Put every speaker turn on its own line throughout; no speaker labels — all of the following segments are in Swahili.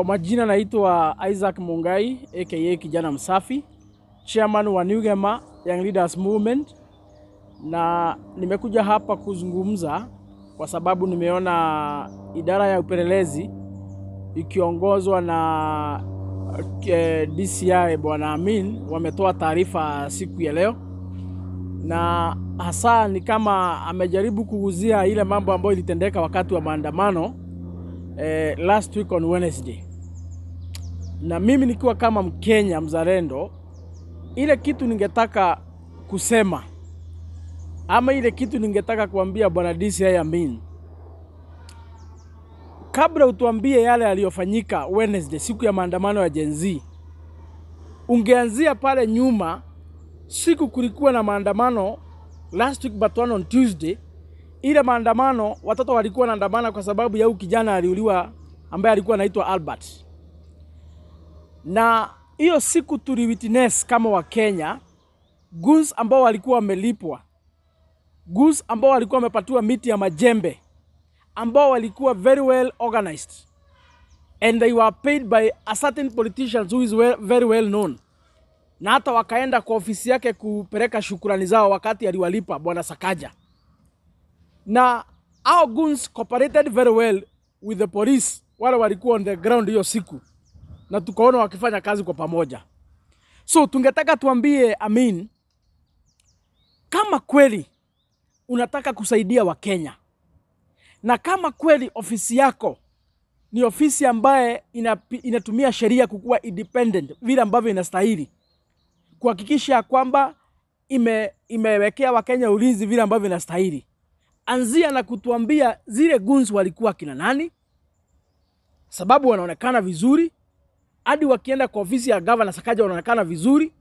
Kwa majina naitwa Isaac Mungai aka Kijana Msafi, chairman wa New Gema Young Leaders Movement, na nimekuja hapa kuzungumza kwa sababu nimeona idara ya upelelezi ikiongozwa na DCI Bwana Amin wametoa taarifa siku ya leo, na hasa ni kama amejaribu kuguzia ile mambo ambayo ilitendeka wakati wa maandamano last week on Wednesday. Na mimi nikiwa kama Mkenya mzalendo, ile kitu ningetaka kusema ama ile kitu ningetaka kuambia Bwana DCI Amin, kabla utuambie yale yaliyofanyika Wednesday, siku ya maandamano ya Gen Z, ungeanzia pale nyuma. Siku kulikuwa na maandamano last week but one on Tuesday. Ile maandamano watoto walikuwa wanaandamana kwa sababu ya huyu kijana aliuliwa ambaye alikuwa anaitwa Albert. Na hiyo siku tuliwitness kama wa Kenya goons ambao walikuwa wamelipwa, goons ambao walikuwa wamepatiwa miti ya majembe, ambao walikuwa very well organized and they were paid by a certain politician who is well, very well known, na hata wakaenda kwa ofisi yake kupeleka shukurani zao wakati aliwalipa Bwana Sakaja. Na our goons cooperated very well with the police, wale walikuwa on the ground hiyo siku, na tukaona wakifanya kazi kwa pamoja. So tungetaka tuambie Amin, kama kweli unataka kusaidia Wakenya na kama kweli ofisi yako ni ofisi ambaye inatumia sheria kukuwa independent vile ambavyo inastahili, kuhakikisha kwamba imewekea Wakenya ulinzi vile ambavyo inastahili, anzia na kutuambia zile goons walikuwa kina nani, sababu wanaonekana vizuri, hadi wakienda kwa ofisi ya Gavana Sakaja wanaonekana vizuri.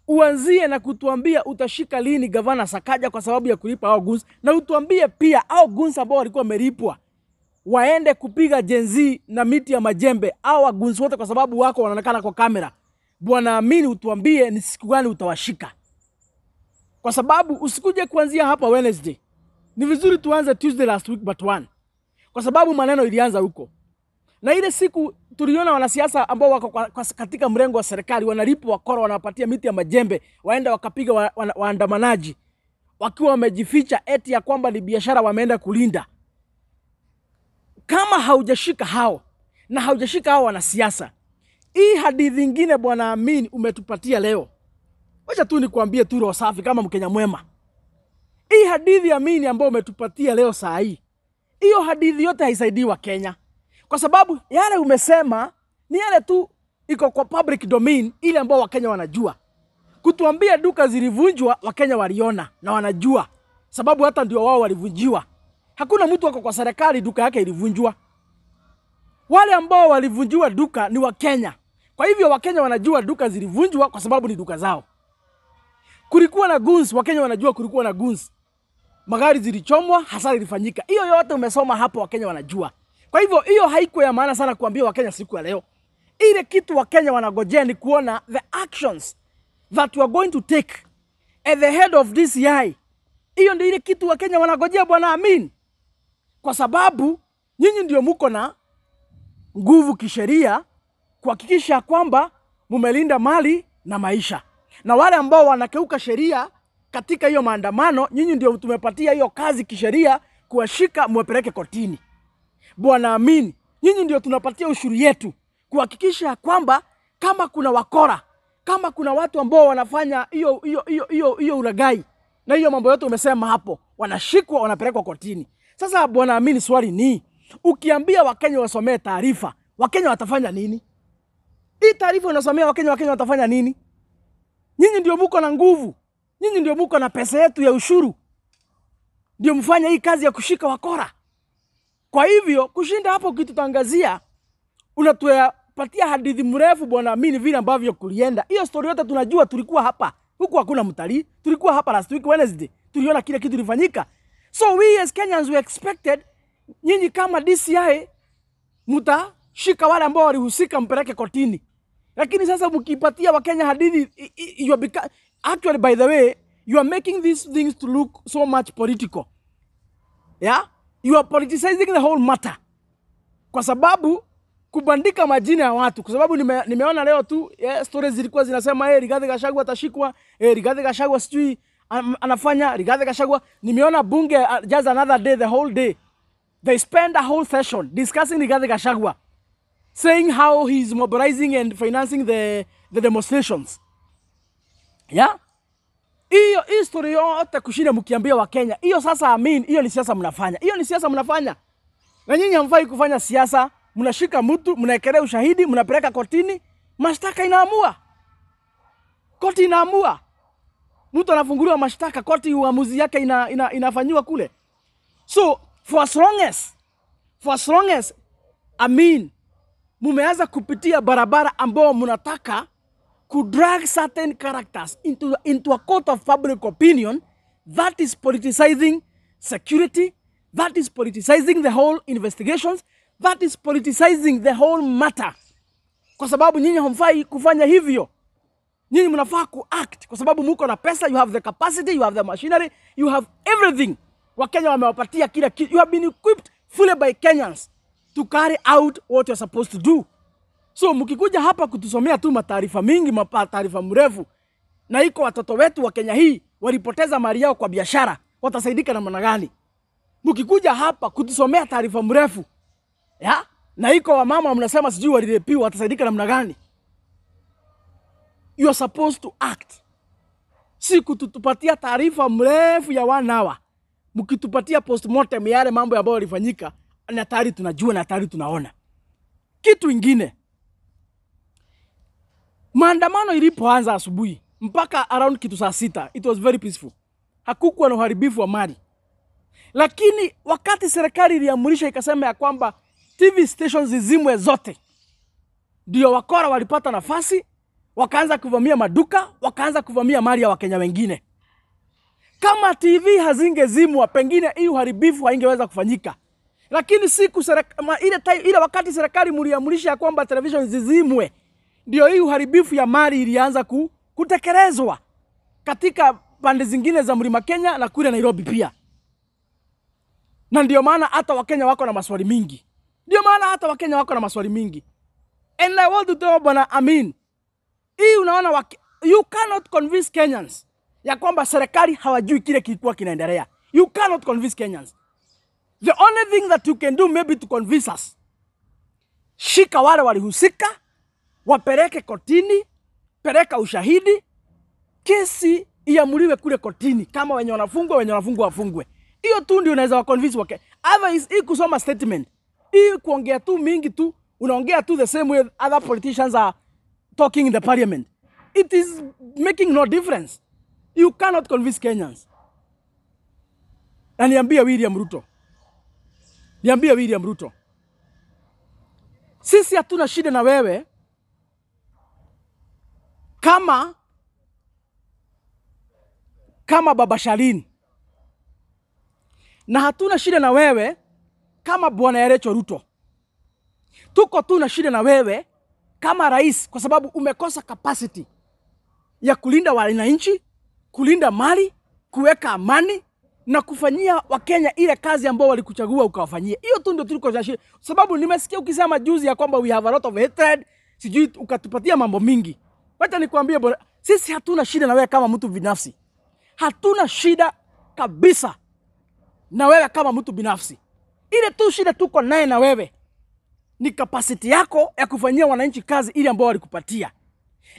Uanzie na kutuambia utashika lini Gavana Sakaja kwa sababu ya kulipa hao goons, na utuambie pia hao goons ambao walikuwa wamelipwa waende kupiga Gen Z na miti ya majembe, hao goons wote, kwa sababu wako wanaonekana kwa kamera. Bwana Amin, utuambie ni siku gani utawashika, kwa sababu usikuje kuanzia hapa Wednesday. Ni vizuri tuanze Tuesday last week but one, kwa sababu maneno ilianza huko. Na ile siku tuliona wanasiasa ambao wako katika mrengo wa serikali wanalipwa wakora, wanawapatia miti ya majembe waenda wakapiga waandamanaji wakiwa wamejificha eti ya kwamba ni biashara wameenda kulinda. Kama haujashika hao na haujashika hao wanasiasa, hii hadithi ingine Bwana Amin umetupatia leo, wacha tu nikuambie tu roho safi kama Mkenya mwema, hii hadithi Amin ambayo umetupatia leo saa hii, hiyo hadithi yote haisaidii Wakenya, kwa sababu yale umesema ni yale tu iko kwa public domain, ile ambao Wakenya wanajua. Kutuambia duka zilivunjwa, Wakenya waliona na wanajua, sababu hata ndio wao walivunjiwa. Hakuna mtu wako kwa serikali duka yake ilivunjwa. Wale ambao walivunjiwa duka ni Wakenya. Kwa hivyo Wakenya wanajua duka zilivunjwa kwa sababu ni duka zao. Kulikuwa na goons, Wakenya wanajua kulikuwa na goons. Magari zilichomwa, hasara ilifanyika. Hiyo yote umesoma hapo, Wakenya wanajua. Kwa hivyo hiyo haiko ya maana sana kuambia Wakenya siku ya leo. Ile kitu Wakenya wanagojea ni kuona the actions that you are going to take at the head of DCI. Hiyo ndio ile kitu Wakenya wanagojea Bwana Amin, kwa sababu nyinyi ndio muko na nguvu kisheria kuhakikisha kwamba mumelinda mali na maisha, na wale ambao wanakeuka sheria katika hiyo maandamano, nyinyi ndio tumepatia hiyo kazi kisheria kuwashika muwapeleke kotini. Bwana Amin, nyinyi ndio tunapatia ushuru yetu kuhakikisha kwamba kama kuna wakora, kama kuna watu ambao wanafanya hiyo hiyo hiyo hiyo hiyo ulaghai na hiyo mambo yote umesema hapo, wanashikwa wanapelekwa kotini. Sasa Bwana Amin, swali ni ukiambia Wakenya wasomee taarifa, Wakenya watafanya nini? Hii taarifa unasomea Wakenya, Wakenya watafanya nini? Nyinyi ndio muko na nguvu, nyinyi ndio muko na pesa yetu ya ushuru, ndio mfanye hii kazi ya kushika wakora. Kwa hivyo kushinda hapo ukitutangazia, unatupatia hadithi mrefu Bwana Amin vile ambavyo kulienda. Hiyo story yote tunajua, tulikuwa hapa. Huku hakuna mtalii, tulikuwa hapa last week Wednesday. Tuliona kile kitu kilifanyika. So we as Kenyans we expected nyinyi kama DCI mtashika wale ambao walihusika mpeleke kotini. Lakini sasa mkipatia Wakenya hadithi, you are actually, by the way, you are making these things to look so much political. Yeah? You are politicizing the whole matter. Kwa sababu Kubandika majina ya watu, kwa sababu nimeona leo tu stories zilikuwa zinasema Rigathi Gachagua atashikwa, Rigathi Gachagua sijui anafanya Rigathi Gachagua. Nimeona bunge just another day, the whole day they spend a whole session discussing Rigathi Gachagua, saying how he's mobilizing and financing the demonstrations. Yeah? Hiyo history yote kushinda mkiambia wa Kenya. Hiyo sasa, Amin, hiyo ni siasa mnafanya. Hiyo ni siasa mnafanya. Na nyinyi hamfai kufanya siasa. Mnashika mtu, mnaekelea ushahidi, mnapeleka kotini, mashtaka inaamua. Koti inaamua. Mtu anafunguliwa mashtaka, koti uamuzi yake inafanyiwa kule. So, for as long as, Amin, mumeanza kupitia barabara ambao mnataka kudrag certain characters into a court of public opinion, that is politicizing security, that is politicizing the whole investigations, that is politicizing the whole matter. Kwa sababu nyinyi hamfai kufanya hivyo. Nyinyi mnafaa kuact kwa sababu muko na pesa, you have the capacity, you have the machinery, you have everything. Wakenya wamewapatia kila kitu. You have been equipped fully by Kenyans to carry out what you're supposed to do. So mkikuja hapa kutusomea tu mataarifa mingi, mataarifa mrefu, na iko watoto wetu wa Kenya hii walipoteza mali yao kwa biashara, watasaidika namna gani? Mkikuja hapa kutusomea taarifa mrefu ya na iko wamama mnasema sijui walirepiwa, watasaidika namna gani? You are supposed to act, si kutupatia taarifa mrefu ya one hour, mkitupatia postmortem yale mambo ambayo yalifanyika, na tayari tunajua na tayari tunaona. Kitu ingine, maandamano ilipoanza asubuhi mpaka around kitu saa 6, it was very peaceful, hakukuwa na uharibifu wa mali. Lakini wakati serikali iliamurisha ikasema ya kwamba TV stations zizimwe zote, ndio wakora walipata nafasi, wakaanza kuvamia maduka, wakaanza kuvamia mali ya Wakenya wengine. Kama TV hazingezimwa, pengine hii uharibifu haingeweza kufanyika. Lakini siku ile wakati serikali mliamrisha ya kwamba television zizimwe, ndio hii uharibifu ya mali ilianza kutekelezwa katika pande zingine za Mlima Kenya na kule Nairobi pia. Na ndio maana hata Wakenya wako na maswali mingi. Ndio maana hata Wakenya wako na maswali mingi. And I want to tell Bwana Amin, hii unaona you cannot convince Kenyans ya kwamba serikali hawajui kile kilikuwa kinaendelea. You cannot convince Kenyans. The only thing that you can do maybe to convince us, shika wale walihusika, wapeleke kotini, peleka ushahidi, kesi iamuliwe kule kotini. Kama wenye wanafungwa wafungwe. Hiyo tu ndio unaweza wa convince wake. Otherwise, hii kusoma statement, hii kuongea tu mingi tu, unaongea tu the same way other politicians are talking in the parliament. It is making no difference. You cannot convince Kenyans. Na niambie William Ruto. Niambie William Ruto. Sisi hatuna shida na wewe kama Baba Shalini, na hatuna shida na wewe kama Bwana Erecho Ruto. Tuko tu na shida na wewe kama rais, kwa sababu umekosa capacity ya kulinda wananchi, kulinda mali, kuweka amani na kufanyia Wakenya ile kazi ambao walikuchagua ukawafanyia. Hiyo tu ndio tuliko na shida, sababu nimesikia ukisema juzi ya kwamba we have a lot of hatred, sijui ukatupatia mambo mingi. Wacha nikwambie bwana, sisi hatuna shida na wewe kama mtu binafsi, hatuna shida kabisa na wewe kama mtu binafsi. Ile tu shida tuko naye na wewe ni capacity yako ya kufanyia wananchi kazi ile ambao walikupatia.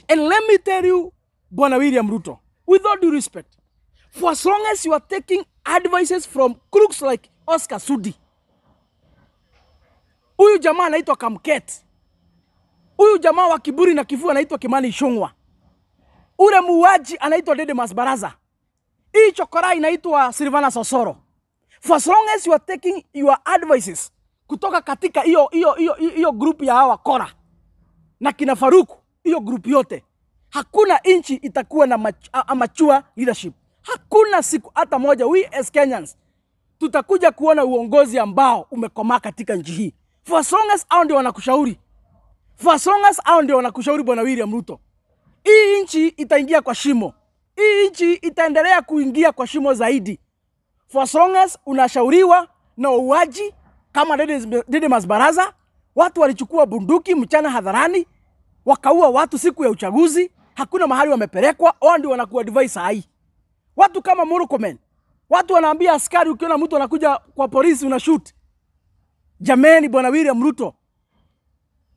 And let me tell you, Bwana William Ruto, with all due respect, for as long as you are taking advices from crooks like Oscar Sudi, huyu jamaa anaitwa Kamket, huyu jamaa wa kiburi na kifua anaitwa Kimani Ichung'wah, ule muuaji anaitwa Didmus Barasa, hii chokora inaitwa Silvanus Osoro. For as long as you are taking your advices kutoka katika hiyo group ya hawa kora na kina Faruku, hiyo group yote, hakuna nchi itakuwa na a mature leadership. Hakuna siku hata moja we as Kenyans tutakuja kuona uongozi ambao umekomaa katika nchi hii. For as long as hao ndio wanakushauri, for as long as hao ndio wanakushauri Bwana William Ruto, hii nchi itaingia kwa shimo. Hii nchi itaendelea kuingia kwa shimo zaidi. For as long as unashauriwa na wauaji kama Didmus Barasa, Watu walichukua bunduki mchana hadharani, wakaua watu siku ya uchaguzi, hakuna mahali wamepelekwa, wao ndio wanakuwa advise saa hii. Watu kama Murkomen, watu wanaambia askari ukiona mtu anakuja kwa polisi una shoot. Jameni bwana William Ruto.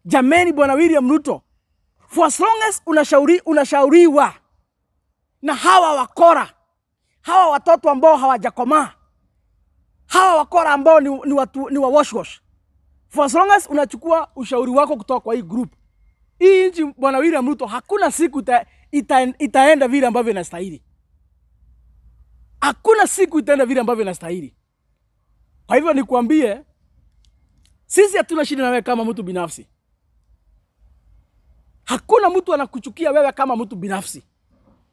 Jameni bwana William Ruto. For as long as unashauriwa na hawa wakora, hawa watoto ambao hawajakomaa, hawa wakora ambao ni watu ni wa wash wash. For as long as unachukua ushauri wako kutoka kwa hii group, hii nchi bwana William Ruto hakuna siku itaenda vile ambavyo inastahili. Hakuna siku itaenda vile ambavyo inastahili. Kwa hivyo nikuambie, sisi hatuna shida na wewe kama mtu binafsi. Hakuna mtu anakuchukia wewe kama mtu binafsi.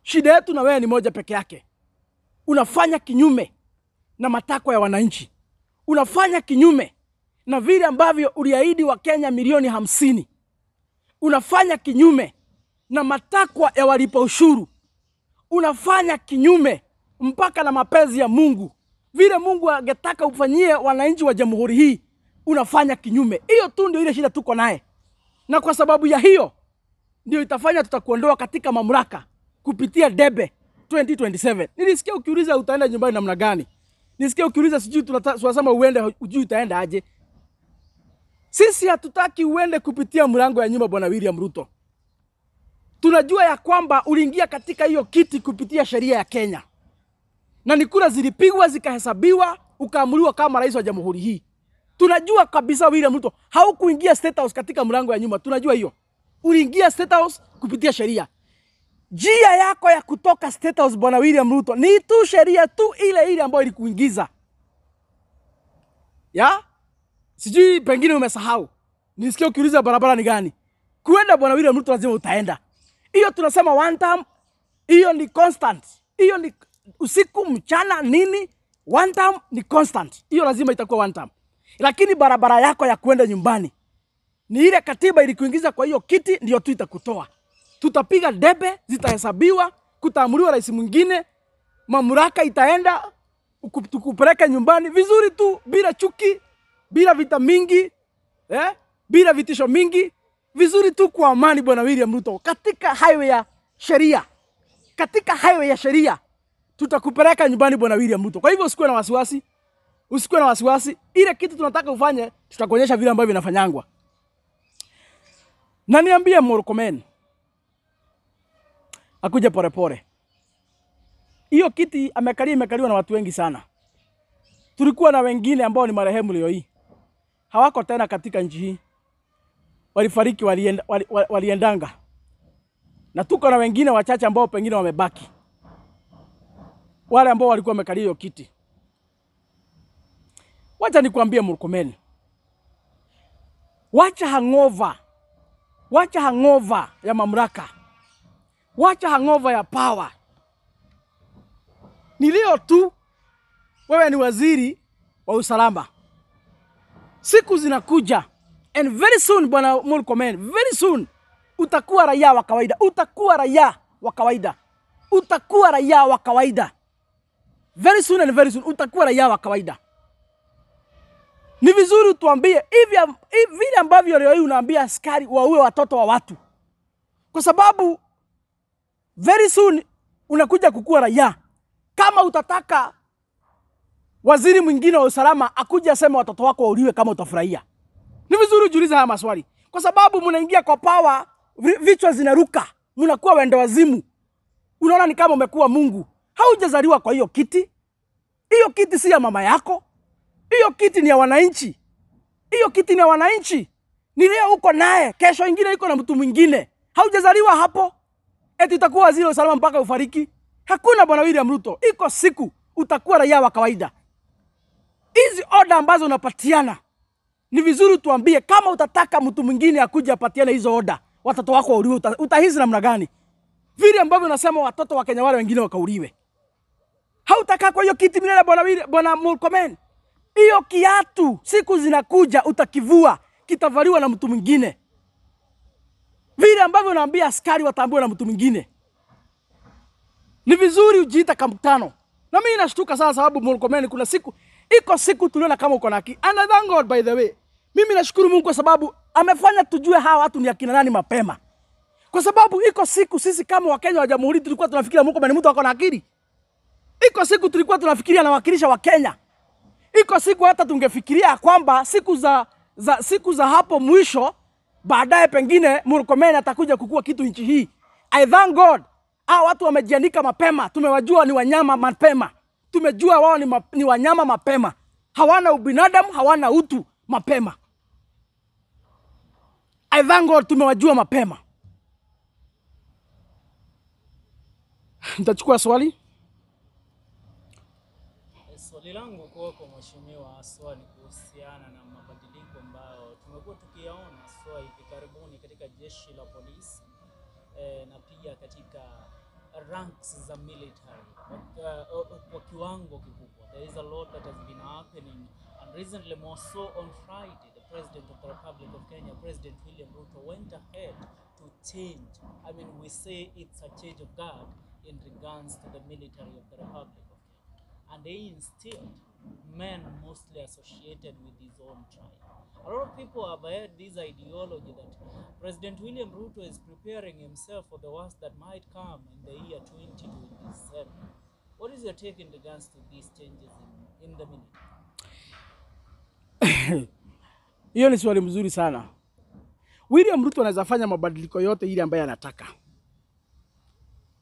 Shida yetu na wewe ni moja peke yake. Unafanya kinyume na matakwa ya wananchi. Unafanya kinyume na vile ambavyo uliahidi wa Kenya milioni 50. Unafanya kinyume na matakwa ya walipa ushuru. Unafanya kinyume mpaka na mapenzi ya Mungu. Vile Mungu angetaka ufanyie wananchi wa jamhuri hii, unafanya kinyume. Hiyo tu ndio ile shida tuko naye. Na kwa sababu ya hiyo ndio itafanya tutakuondoa katika mamlaka kupitia debe 2027. Nilisikia ukiuliza utaenda nyumbani namna gani. Nilisikia ukiuliza sijui tunasema uende, hujui utaenda aje. Sisi hatutaki uende kupitia mlango ya nyumba bwana William Ruto. Tunajua ya kwamba uliingia katika hiyo kiti kupitia sheria ya Kenya. Na ni kura zilipigwa zikahesabiwa, ukaamuliwa kama rais wa jamhuri hii. Tunajua kabisa William Ruto haukuingia State House katika mlango ya nyuma, tunajua hiyo. Uliingia State House kupitia sheria. Njia yako ya kutoka State House bwana William Ruto ni tu sheria tu ile ile ambayo ilikuingiza. Ya? Sijui pengine umesahau. Nisikia ukiuliza barabara ni gani. Kuenda bwana William Ruto lazima utaenda. Hiyo tunasema one time, hiyo ni constant. Hiyo ni usiku mchana nini, one time ni constant. Hiyo lazima itakuwa one time. Lakini barabara yako ya kuenda nyumbani ni ile katiba ilikuingiza kwa hiyo kiti ndio tu itakutoa. Tutapiga debe, zitahesabiwa, kutaamuliwa rais mwingine, mamlaka itaenda tukupeleka nyumbani vizuri tu, bila chuki, bila vita mingi, bila vitisho mingi, vizuri tu kwa amani bwana William Ruto. Katika highway ya sheria, katika highway ya sheria tutakupeleka nyumbani bwana William Ruto. Kwa hivyo usikuwe na wasiwasi, usikuwe na wasiwasi. Ile kitu tunataka ufanye, tutakuonyesha vile ambavyo inafanyangwa. Na niambie Murkomen akuje polepole. Hiyo kiti amekalia, imekaliwa na watu wengi sana. Tulikuwa na wengine ambao ni marehemu leo hii. Hawako tena katika nchi hii. Walifariki, waliendanga. Na tuko na wengine wachache ambao pengine wamebaki. Wale ambao walikuwa wamekalia hiyo kiti. Wacha nikuambie Murkomen. Wacha hangover. Wacha hangover ya mamlaka. Wacha hangover ya power. Ni leo tu wewe ni waziri wa usalama. Siku zinakuja and very soon bwana Murkomen, very soon utakuwa raia wa kawaida, utakuwa raia wa kawaida. Utakuwa raia wa kawaida. Very soon and very soon utakuwa raia wa kawaida. Ni vizuri tuambie hivi vile ambavyo leo hii unaambia askari waue watoto wa watu. Kwa sababu very soon unakuja kukua raia. Kama utataka waziri mwingine wa usalama akuja aseme watoto wako wauliwe, kama utafurahia. Ni vizuri ujiulize haya maswali. Kwa sababu mnaingia kwa power, vichwa zinaruka, mnakuwa wenda wazimu. Unaona ni kama umekuwa Mungu. Haujazaliwa kwa hiyo kiti. Hiyo kiti si ya mama yako. Hiyo kiti ni ya wananchi. Hiyo kiti ni ya wananchi. Ni leo uko naye, kesho ingine iko na mtu mwingine. Haujazaliwa hapo. Eti utakuwa waziri wa usalama mpaka ufariki. Hakuna bwana William Ruto. Iko siku utakuwa raia wa kawaida. Hizi order ambazo unapatiana, ni vizuri tuambie kama utataka mtu mwingine akuje apatiane hizo order, watoto wako wauliwe, utahisi namna gani? Vile ambavyo unasema watoto wa Kenya wale wengine wakauliwe. Hautakaa kwa hiyo kiti milele bwana Murkomen. Hiyo kiatu siku zinakuja utakivua, kitavaliwa na mtu mwingine. Vile ambavyo unaambia askari watambue na mtu mwingine. Ni vizuri ujiita kamtano. Na mimi nashtuka sana sababu Murkomen kuna siku, iko siku tuliona kama uko na haki. And I thank God by the way. Mimi nashukuru Mungu kwa sababu amefanya tujue hawa watu ni akina nani mapema. Kwa sababu iko siku sisi kama Wakenya wa Jamhuri tulikuwa tunafikiria Murkomen ni mtu ako na akili. Iko siku tulikuwa tunafikiria anawakilisha Wakenya. Iko siku hata tungefikiria kwamba siku za hapo mwisho baadaye pengine Murkomen atakuja kukua kitu nchi hii. I thank God. Hao watu wamejiandika mapema, tumewajua ni wanyama mapema. Tumejua wao ni wanyama mapema. Hawana ubinadamu, hawana utu mapema. I thank God tumewajua mapema. Nitachukua swali.
Swali langu kwako mheshimiwa haswa ni kuhusiana na mabadiliko ambayo tumekuwa tukiyaona haswa hivi karibuni katika jeshi la polisi na pia katika ranks za military kwa kiwango kikubwa. There is a lot that has been happening, and recently, more so on Friday, the President of the Republic of Kenya, President William Ruto, went ahead to change. I mean, we say it's a change of guard in regards to the military of the Republic of Kenya. And they instilled men mostly associated with his own tribe. A lot of people have heard this ideology that President William Ruto is preparing himself for the worst that might come in the year 2027. What is your take in regards to these changes in the military?
Hiyo ni swali mzuri sana. William Ruto anaweza fanya mabadiliko yote ile ambayo anataka.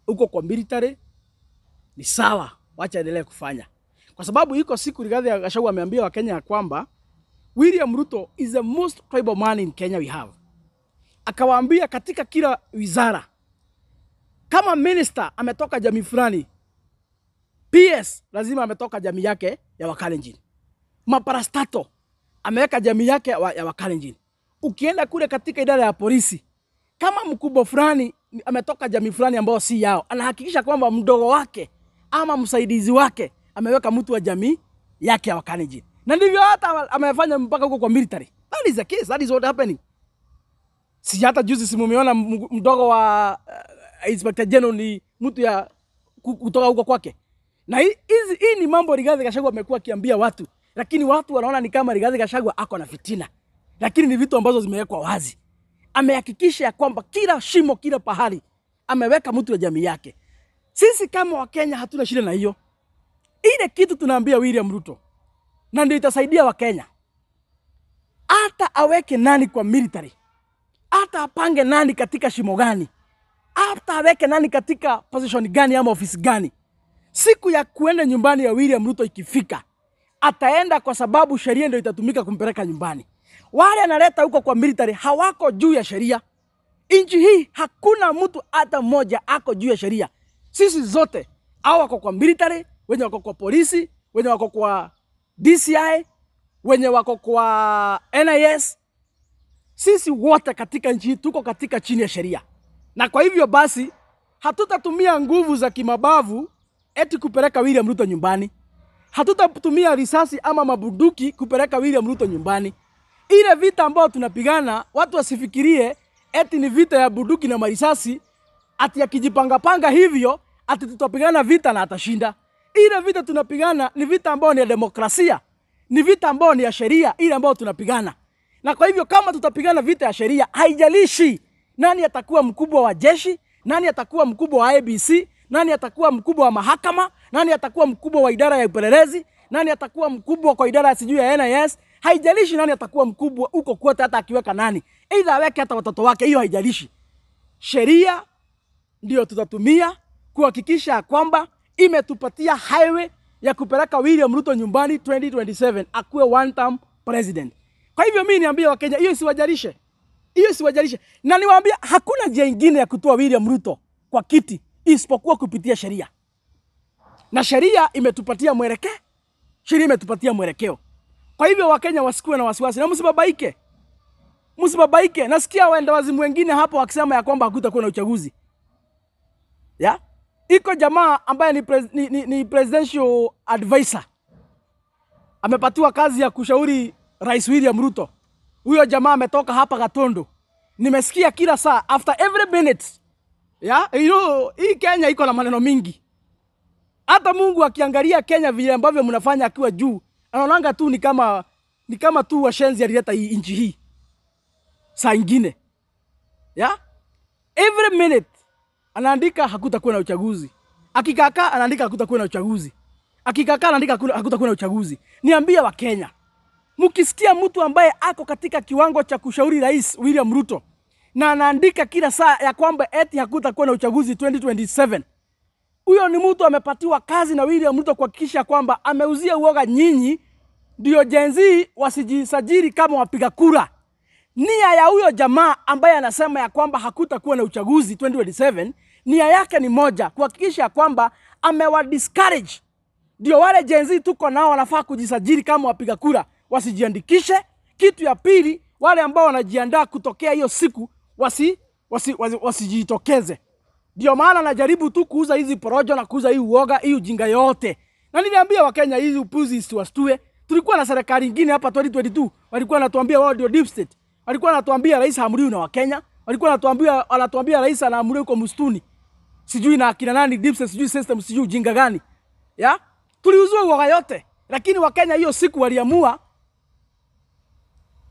Huko kwa military ni sawa, wacha endelee kufanya. Kwa sababu iko siku Rigathi Gachagua ameambia Wakenya kwamba William Ruto is the most tribal man in Kenya we have. Akawaambia katika kila wizara, kama minister ametoka jamii fulani, PS lazima ametoka jamii yake ya Wakalenjin. Maparastato ameweka jamii yake ya Wakalenjin. Ukienda kule katika idara ya polisi, kama mkubwa fulani ametoka jamii fulani ambao si yao, anahakikisha kwamba mdogo wake ama msaidizi wake ameweka mtu wa jamii yake ya Wakalenjin. Na ndivyo hata amefanya mpaka huko kwa military. That is the case, that is what happening. Si hata juzi simumeona mdogo wa Inspector General ni mtu ya kutoka huko kwake. Na hii ni mambo Rigathi Gachagua amekuwa akiambia watu, lakini watu wanaona ni kama Rigathi Gachagua ako na fitina. Lakini ni vitu ambazo zimewekwa wazi. Amehakikisha ya kwamba kila shimo, kila pahali ameweka mtu wa jamii yake. Sisi kama Wakenya hatuna shida na hiyo. Ile kitu tunaambia William Ruto, na ndio itasaidia Wakenya, hata aweke nani kwa military, hata apange nani katika shimo gani, hata aweke nani katika position gani ama ofisi gani, siku ya kuenda nyumbani ya William Ruto ikifika, ataenda kwa sababu sheria ndio itatumika kumpeleka nyumbani. Wale analeta huko kwa military hawako juu ya sheria. Nchi hii hakuna mtu hata mmoja ako juu ya sheria. Sisi zote, hao wako kwa military, wenye wako kwa polisi, wenye wako kwa DCI, wenye wako kwa NIS, sisi wote katika nchi tuko katika chini ya sheria. Na kwa hivyo basi hatutatumia nguvu za kimabavu eti kupeleka William Ruto nyumbani. Hatutatumia risasi ama mabunduki kupeleka William Ruto nyumbani. Ile vita ambayo tunapigana, watu wasifikirie eti ni vita ya bunduki na marisasi, ati akijipanga panga hivyo ati tutapigana vita na atashinda. Ile vita tunapigana ni vita ambayo ni ya demokrasia, ni vita ambayo ni ya sheria, ile ambayo tunapigana. Na kwa hivyo kama tutapigana vita ya sheria, haijalishi nani atakuwa mkubwa wa jeshi, nani atakuwa mkubwa wa ABC, nani atakuwa mkubwa wa mahakama, nani atakuwa mkubwa wa idara ya upelelezi, nani atakuwa mkubwa kwa idara ya sijui ya NIS, haijalishi nani atakuwa mkubwa huko kwote, hata akiweka nani, either aweke hata watoto wake, hiyo haijalishi. Sheria ndio tutatumia kuhakikisha kwamba imetupatia highway ya kupeleka William Ruto nyumbani 2027 akuwe one term president. Kwa hivyo mimi niambie Wakenya, hiyo isiwajalishe. Hiyo isiwajalishe. Na niwaambie hakuna njia nyingine ya kutoa William Ruto kwa kiti isipokuwa kupitia sheria. Na sheria imetupatia mwelekeo. Sheria imetupatia mwelekeo. Kwa hivyo Wakenya wasikuwe na wasiwasi na msibabaike. Msibabaike. Nasikia waenda wazimu wengine hapo wakisema ya kwamba hakutakuwa na uchaguzi. Ya? Iko jamaa ambaye ni presidential advisor. Amepatiwa kazi ya kushauri Rais William Ruto. Huyo jamaa ametoka hapa Gatondo. Nimesikia kila saa after every minute. Ya, you know, hii Kenya iko na maneno mingi. Hata Mungu akiangalia Kenya vile ambavyo mnafanya akiwa juu, anaonanga tu ni kama ni kama tu washenzi alileta hii nchi hii saa ingine. Yeah? Every minute anaandika hakutakuwa na uchaguzi. Akikaka anaandika hakutakuwa na uchaguzi. Akikaka anaandika hakutakuwa na uchaguzi. Niambie wa Kenya, mkisikia mtu ambaye ako katika kiwango cha kushauri Rais William Ruto na anaandika kila saa ya kwamba eti hakutakuwa na uchaguzi 2027, huyo ni mtu amepatiwa kazi na William Ruto kuhakikisha kwamba ameuzia uoga nyinyi ndio Gen Z wasijisajili kama wapiga kura. Nia ya huyo jamaa ambaye anasema ya kwamba hakutakuwa na uchaguzi 2027, nia yake ni moja, kuhakikisha kwamba amewa discourage ndio wale Gen Z tuko nao wanafaa kujisajili kama wapiga kura wasijiandikishe. Kitu ya pili, wale ambao wanajiandaa kutokea hiyo siku wasijitokeze. Ndio maana najaribu tu kuuza hizi porojo na kuuza hii uoga, hii ujinga yote. Na niliambia Wakenya hizi upuzi isiwastue. Tulikuwa na serikali nyingine hapa 2022, walikuwa wanatuambia wao ndio deep state. Walikuwa wanatuambia rais haamriwi na Wakenya, walikuwa wanatuambia rais anaamriwa huko msituni. Sijui na akina nani deep state, sijui system, sijui ujinga gani. Ya? Tuliuzwa uoga yote. Lakini Wakenya hiyo siku waliamua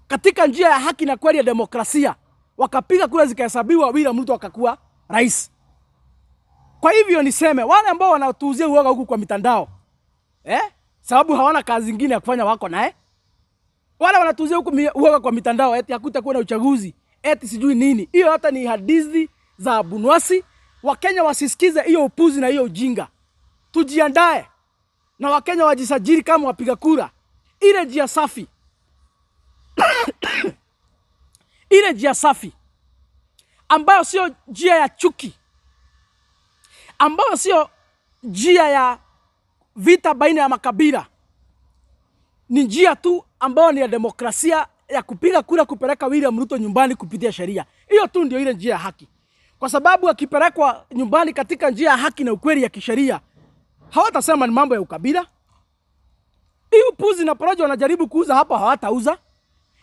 katika njia ya haki na kweli ya demokrasia, wakapiga kura zikahesabiwa, William Ruto akakuwa rais. Kwa hivyo niseme wale ambao wanatuuzia uoga huku kwa mitandao, sababu hawana kazi nyingine ya kufanya wako naye. Wale wanatuuzia huku uoga kwa mitandao eti hakutakuwa na uchaguzi, eti sijui nini. Hiyo hata ni hadithi za Abunwasi. Wakenya wasisikize hiyo upuzi na hiyo ujinga. Tujiandae na Wakenya wajisajili kama wapiga kura. Ile njia safi. Ile njia safi ambayo sio njia ya chuki, ambayo sio njia ya vita baina ya makabila, ni njia tu ambayo ni ya demokrasia ya kupiga kura kupeleka William Ruto nyumbani kupitia sheria. Hiyo tu ndio ile njia ya haki. Kwa sababu akipelekwa nyumbani katika njia ya haki na ukweli ya kisheria, hawatasema ni mambo ya ukabila. Hii upuzi na porojo wanajaribu kuuza hapa hawatauza.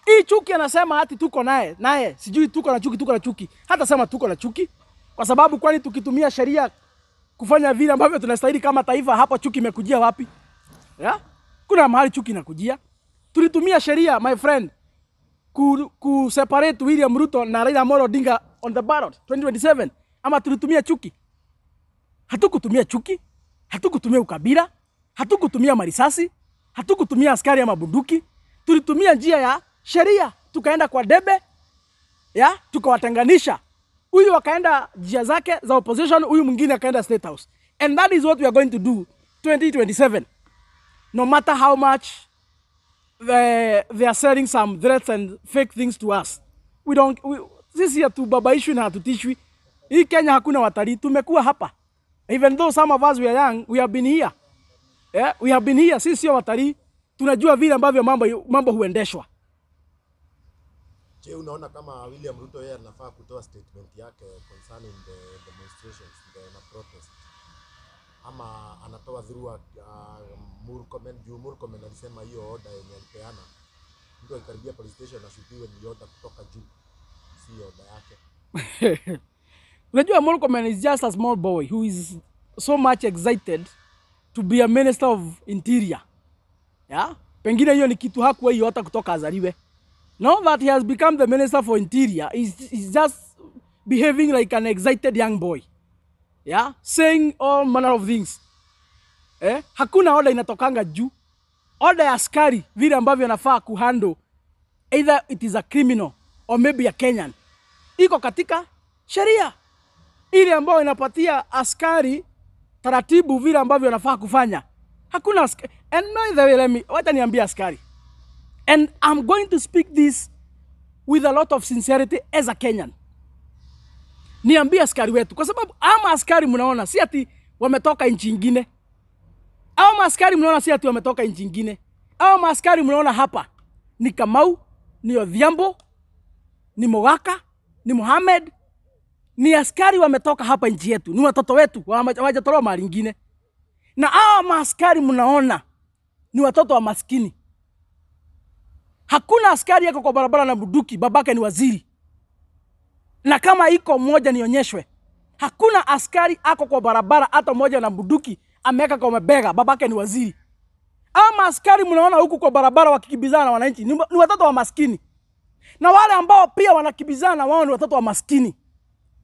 Hii chuki anasema hati tuko naye, sijui tuko na chuki, tuko na chuki. Hata sema tuko na chuki. Kwa sababu kwani tukitumia sheria kufanya vile ambavyo tunastahili kama taifa, hapa chuki imekujia wapi? Yeah? Kuna mahali chuki inakujia. Tulitumia sheria, my friend, ku separate William Ruto na Raila Amolo Odinga on the ballot 2027. Ama tulitumia chuki? Hatukutumia chuki, hatukutumia ukabila, hatukutumia marisasi, hatukutumia askari ama bunduki. Tulitumia njia ya sheria, tukaenda kwa debe, ya, tukawatenganisha. Huyu akaenda njia zake za opposition, huyu mwingine akaenda State House. And that is what we are going to do 2027. No matter how much they are selling some threats and fake things to us. We don't, sisi hatubabaishwi na hatutishwi. Hii Kenya hakuna watalii, tumekuwa hapa. Even though some of us we are young, we have been here. Yeah, we have been here. Sisi sio watalii, tunajua vile ambavyo mambo huendeshwa.
Je, unaona kama William Ruto yeye anafaa kutoa statement yake concerning the demonstrations, the protest, ama anatoa through Murkomen? Juu Murkomen alisema hiyo order yenye alipeana, mtu akikaribia police station ashutiwe, ni order kutoka juu, si order yake.
Unajua Murkomen is just a small boy who is so much excited to be a minister of interior. Yeah? Pengine hiyo ni kitu hakuwa hiyo hata kutoka azaliwe. Now that he has become the minister for interior, he's just behaving like an excited young boy. Yeah? Saying all manner of things. Hakuna order inatokanga juu. Order ya askari vile ambavyo anafaa kuhandle, either it is a criminal or maybe a Kenyan, iko katika sheria ile ambayo inapatia askari taratibu vile ambavyo anafaa kufanya. Hakuna askari. And by the way, let me, wacha niambie askari. And I'm going to speak this with a lot of sincerity as a Kenyan. Niambie askari wetu, kwa sababu ama askari mnaona si ati wametoka nchi nyingine. Ama askari mnaona si ati wametoka nchi nyingine. Ama askari mnaona hapa ni Kamau, ni Odhiambo, ni Mogaka, ni Mohamed, ni askari wametoka hapa nchi yetu, ni watoto wetu, hawajatolewa mahali nyingine. Na hawa maaskari mnaona ni watoto wa maskini. Hakuna askari yako kwa barabara na bunduki, babake ni waziri. Na kama iko mmoja nionyeshwe. Hakuna askari ako kwa barabara hata mmoja na bunduki ameweka kwa mabega, babake ni waziri. Ama askari mnaona huku kwa barabara wakikimbizana na wananchi ni watoto wa maskini, na wale ambao pia wanakimbizana wao ni watoto wa maskini.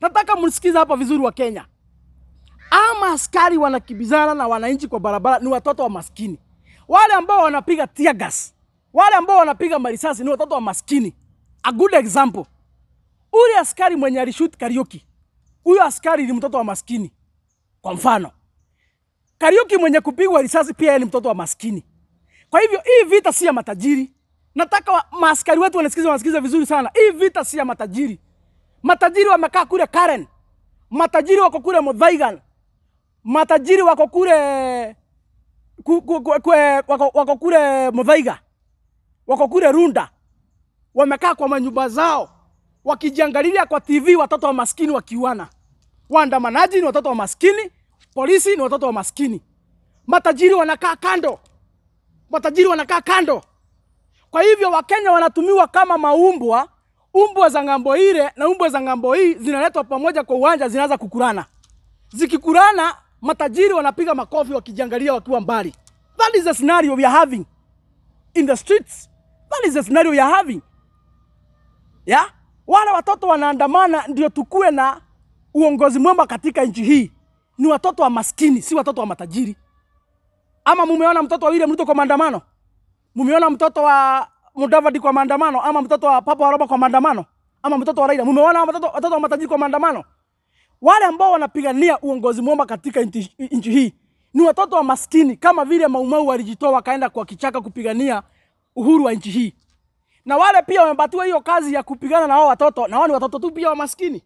Nataka msikize hapa vizuri wa Kenya. Ama askari wanakimbizana na wananchi kwa barabara ni watoto wa maskini. Wale ambao wanapiga tear gas, wale ambao wanapiga marisasi ni watoto wa maskini. A good example, ule askari mwenye alishoot Kariuki, huyo askari ni mtoto wa maskini. Kwa mfano, Kariuki mwenye kupigwa risasi pia ni mtoto wa maskini. Kwa hivyo hii vita si ya matajiri. Nataka maaskari wetu wanasikiza vizuri sana. Hii vita si ya matajiri. Matajiri wamekaa kule Karen. Matajiri wako kule Muthaiga. Matajiri wako kule wako kule Muthaiga. Wako kule Runda. Wamekaa kwa manyumba zao wakijiangalia kwa TV watoto wa maskini wakiuana. Waandamanaji ni watoto wa maskini, polisi ni watoto wa maskini. Matajiri wanakaa kando. Matajiri wanakaa kando. Kwa hivyo Wakenya wanatumiwa kama maumbwa, umbwa za ngambo ile na umbwa za ngambo hii zinaletwa pamoja kwa uwanja, zinaanza kukurana. Zikikurana, matajiri wanapiga makofi wakijiangalia wakiwa mbali. That is the scenario we are having in the streets. That is the scenario we are having. Yeah? Wale watoto wanaandamana ndio tukue na uongozi mwema katika nchi hii. Ni watoto wa maskini, si watoto wa matajiri. Ama mumeona mtoto wa William Ruto kwa maandamano? Mumeona mtoto wa Mudavadi kwa maandamano? Ama mtoto wa Papa Waroba kwa maandamano? Ama mtoto wa Raila? Mumeona watoto wa matajiri kwa maandamano? Wale ambao wanapigania uongozi mwema katika nchi hii ni watoto wa maskini, kama vile Maumau walijitoa wakaenda kwa kichaka kupigania uhuru wa nchi hii. Na wale pia wamepatiwa hiyo kazi ya kupigana na hao watoto, na wao ni watoto tu pia wa maskini.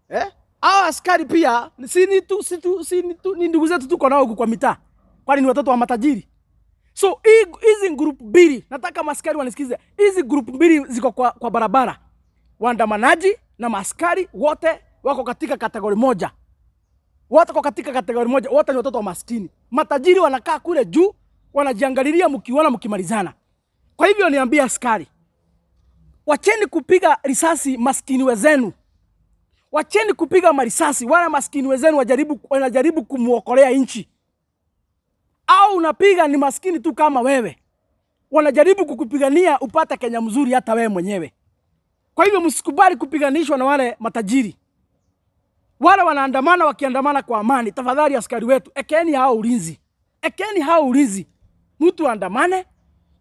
Eh? Hao askari pia si ni tu si tu si ni tu ni ndugu zetu tuko nao huku kwa mitaa. Kwani ni watoto wa matajiri. So hizi group mbili, nataka maskari wanisikize. Hizi group mbili ziko kwa barabara. Waandamanaji na maskari wote wako katika kategori moja. Wote wako katika kategori moja, wote ni watoto wa maskini. Matajiri wanakaa kule juu, wanajiangalilia mkiona mkimalizana. Kwa hivyo niambie askari, wacheni kupiga risasi maskini wenzenu. Wacheni kupiga marisasi wala maskini wenzenu wanajaribu kumuokolea nchi. Au unapiga ni maskini tu kama wewe. Wanajaribu kukupigania upate Kenya mzuri hata wewe mwenyewe. Kwa hivyo msikubali kupiganishwa na wale matajiri. Wale wanaandamana wakiandamana kwa amani. Tafadhali askari wetu, ekeni hao ulinzi. Ekeni hao ulinzi. Mtu andamane,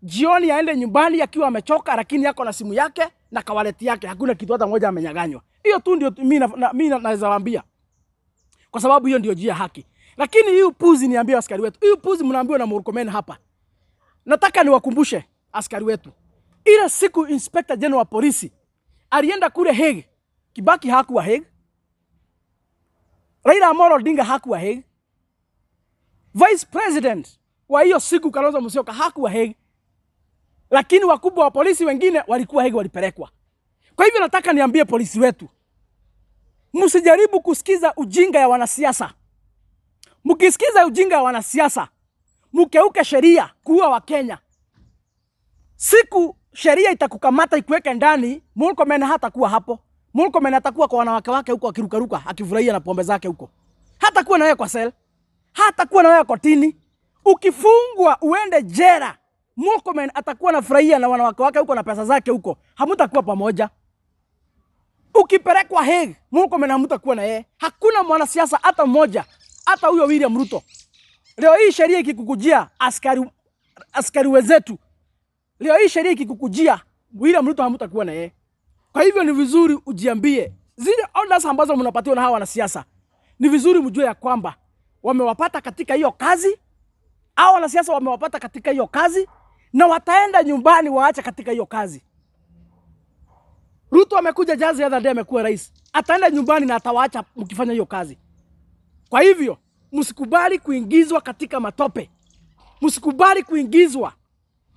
jioni aende nyumbani akiwa amechoka, lakini yako na simu yake na kawaleti yake, hakuna kitu hata moja amenyang'anywa. Hiyo tu ndio mimi naweza waambia. Kwa sababu hiyo ndio njia haki. Lakini hii upuzi, niambie askari wetu, hii upuzi mnaambiwa na Murkomen hapa. Nataka niwakumbushe askari wetu. Ile siku Inspector General wa polisi alienda kule Hague. Kibaki hakuwa Hague. Raila Amolo Odinga hakuwa Hague. Vice President wa hiyo siku Kalonzo Musyoka hakuwa Hague. Lakini wakubwa wa polisi wengine walikuwa Hague, walipelekwa. Kwa hivyo nataka niambie polisi wetu, msijaribu kusikiza ujinga ya wanasiasa. Mkisikiza ujinga ya wanasiasa, mkeuke sheria kuua wa Kenya. Siku sheria itakukamata ikuweke ndani, Murkomen hatakuwa hapo. Murkomen atakuwa kwa wanawake wake huko akirukaruka, akifurahia na pombe zake huko. Hatakuwa na wewe kwa sel. Hatakuwa na wewe kotini. Ukifungwa uende jela, Murkomen atakuwa na furahia na wanawake wake huko na pesa zake huko. Hamutakuwa pamoja. Ukipelekwa Hague, Murkomen hamutakuwa na yeye. Hakuna mwanasiasa hata mmoja, hata huyo William Ruto. Leo hii sheria ikikukujia askari wenzetu, leo hii sheria ikikukujia William Ruto hamutakuwa na yeye. Kwa hivyo ni vizuri ujiambie zile orders ambazo mnapatiwa na hawa wanasiasa, ni vizuri mjue ya kwamba wamewapata katika hiyo kazi. Hao wanasiasa wamewapata katika hiyo kazi na wataenda nyumbani waache katika hiyo kazi. Ruto amekuja jazi the other day, amekuwa rais. Ataenda nyumbani na atawaacha mkifanya hiyo kazi. Kwa hivyo msikubali kuingizwa katika matope. Msikubali kuingizwa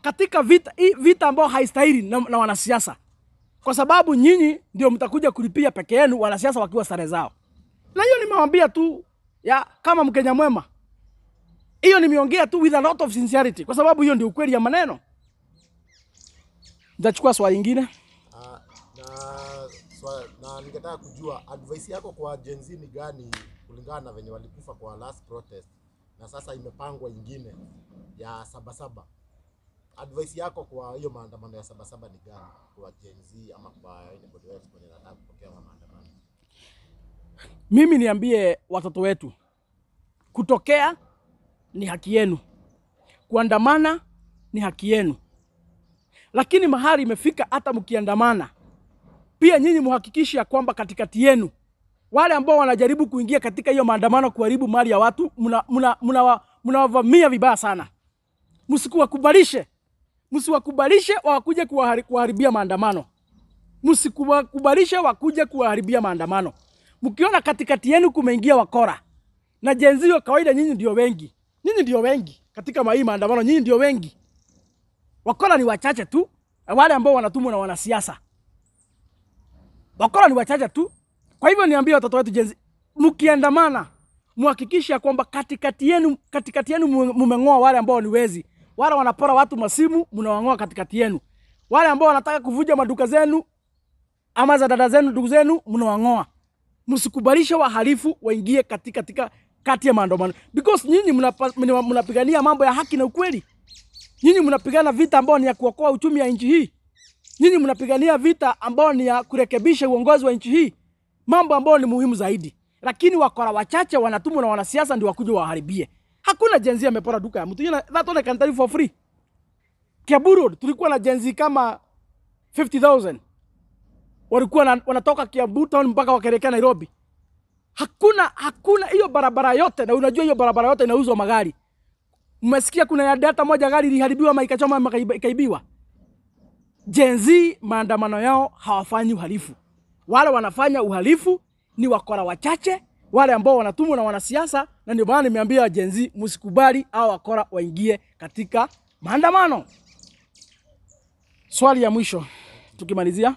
katika vita, vita ambayo haistahili na wanasiasa. Kwa sababu nyinyi ndio mtakuja kulipia peke yenu, wanasiasa wakiwa sare zao. Na hiyo nimewaambia tu ya kama Mkenya mwema. Hiyo nimeongea tu with a lot of sincerity, kwa sababu hiyo ndio ukweli ya maneno. Nitachukua swali lingine.
Na ningetaka kujua advice yako kwa Gen Z ni gani kulingana na venye walikufa kwa last protest na sasa imepangwa ingine. ya Sabasaba. Advice yako kwa hiyo maandamano ya Sabasaba ni gani kwa Gen Z ama kwa anybody else mwenye anataka kupokea maandamano?
Mimi niambie watoto wetu, kutokea ni haki yenu, kuandamana ni haki yenu, lakini mahali imefika, hata mkiandamana pia nyinyi muhakikishe ya kwamba katikati yenu wale ambao wanajaribu kuingia katika hiyo maandamano kuharibu mali ya watu, mnawavamia vibaya sana. Msikuwakubalishe, msiwakubalishe wakuje kuharibia maandamano, msikuwakubalishe wakuje kuharibia maandamano. Mkiona katikati yenu kumeingia wakora na Gen Z wa kawaida, nyinyi ndio wengi, nyinyi ndio wengi katika hii maandamano, nyinyi ndio wengi. Wakora ni wachache tu, wale ambao wanatumwa na wanasiasa. Wakora ni wachache tu. Kwa hivyo niambie watoto wetu Gen Z, mkiandamana muhakikishe kwamba katikati yenu mumeng'oa wale ambao ni wezi, wale wanapora watu masimu, mnawang'oa katikati yenu. Wale ambao wanataka kuvuja maduka zenu ama za dada zenu, ndugu zenu, mnawang'oa. Msikubalishe wahalifu waingie katika kati ya maandamano, because nyinyi mnapigania mambo ya haki na ukweli. Nyinyi mnapigana vita ambao ni ya kuokoa uchumi ya nchi hii. Nyinyi mnapigania vita ambao ni ya kurekebisha uongozi wa nchi hii, mambo ambayo ni muhimu zaidi. Lakini wakora wachache wanatumwa na wanasiasa ndio wakuje waharibie. Hakuna Gen Z amepora duka ya mtu. You know, that one I can tell you for free. Kiambu Road tulikuwa na Gen Z kama 50,000. Walikuwa wanatoka Kiambu town mpaka wakaelekea Nairobi. Hakuna hiyo barabara yote, na unajua hiyo barabara yote inauzwa magari. Mmesikia kuna ya data moja gari iliharibiwa ama ikachoma ama ikaibiwa. Gen Z maandamano yao hawafanyi uhalifu. Wale wanafanya uhalifu ni wakora wachache, wale ambao wanatumwa na wanasiasa, na ndio maana nimeambia Gen Z msikubali hao wakora waingie katika maandamano. Swali ya mwisho tukimalizia.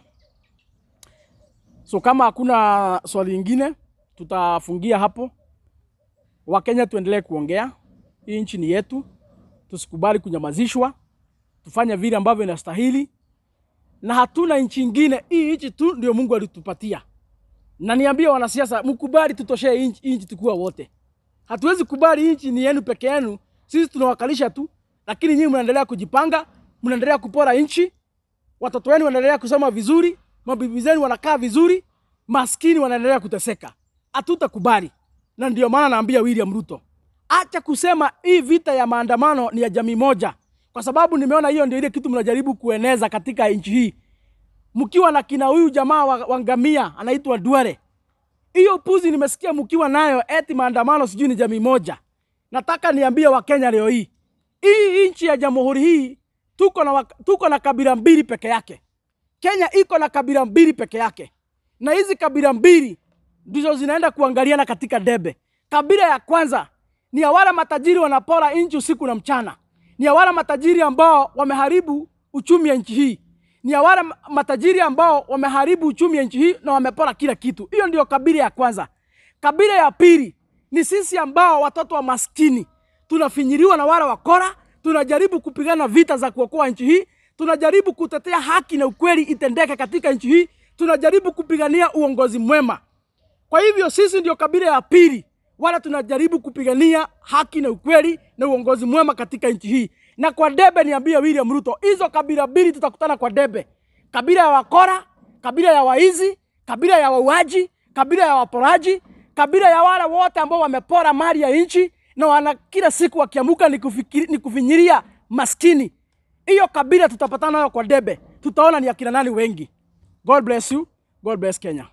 So kama hakuna swali lingine tutafungia hapo. Wakenya tuendelee kuongea. Hii nchi ni yetu. Tusikubali kunyamazishwa. Tufanye vile ambavyo inastahili. Na hatuna nchi nyingine, hii nchi tu ndio Mungu alitupatia. Na niambie wanasiasa, mkubali tutoshee nchi tukua wote. Hatuwezi kubali nchi ni yenu peke yenu. Sisi tunawakalisha tu, lakini nyinyi mnaendelea kujipanga, mnaendelea kupora nchi. Watoto wenu wanaendelea kusoma vizuri, mabibi zenu wanakaa vizuri, maskini wanaendelea kuteseka. Hatutakubali. Na ndio maana naambia William Ruto, acha kusema hii vita ya maandamano ni ya jamii moja, kwa sababu nimeona hiyo ndio ile kitu mnajaribu kueneza katika nchi hii. Mkiwa na kina huyu jamaa wa ngamia anaitwa Duale. Hiyo puzi nimesikia mkiwa nayo eti maandamano sijui ni jamii moja. Nataka niambie Wakenya leo hii, hii nchi ya jamhuri hii tuko na kabila mbili peke yake. Kenya iko na kabila mbili peke yake. Na hizi kabila mbili ndizo zinaenda kuangaliana katika debe. Kabila ya kwanza ni ya wale matajiri wanapora nchi usiku na mchana. Ni ya wale matajiri ambao wameharibu uchumi ya nchi hii. Ni ya wale matajiri ambao wameharibu uchumi ya nchi hii na wamepora kila kitu. Hiyo ndio kabila ya kwanza. Kabila ya pili ni sisi ambao watoto wa maskini tunafinyiriwa na wale wakora, tunajaribu kupigana vita za kuokoa nchi hii, tunajaribu kutetea haki na ukweli itendeke katika nchi hii, tunajaribu kupigania uongozi mwema. Kwa hivyo sisi ndio kabila ya pili, wala tunajaribu kupigania haki na ukweli na uongozi mwema katika nchi hii. Na kwa debe niambie William Ruto, hizo kabila mbili tutakutana kwa debe. Kabila ya wakora, kabila ya waizi, kabila ya wauaji, kabila ya waporaji, kabila ya wale wote ambao wamepora mali ya nchi na wana kila siku wakiamuka ni kufinyiria maskini. Hiyo kabila tutapatana nayo kwa debe. Tutaona ni akina nani wengi. God bless you. God bless Kenya.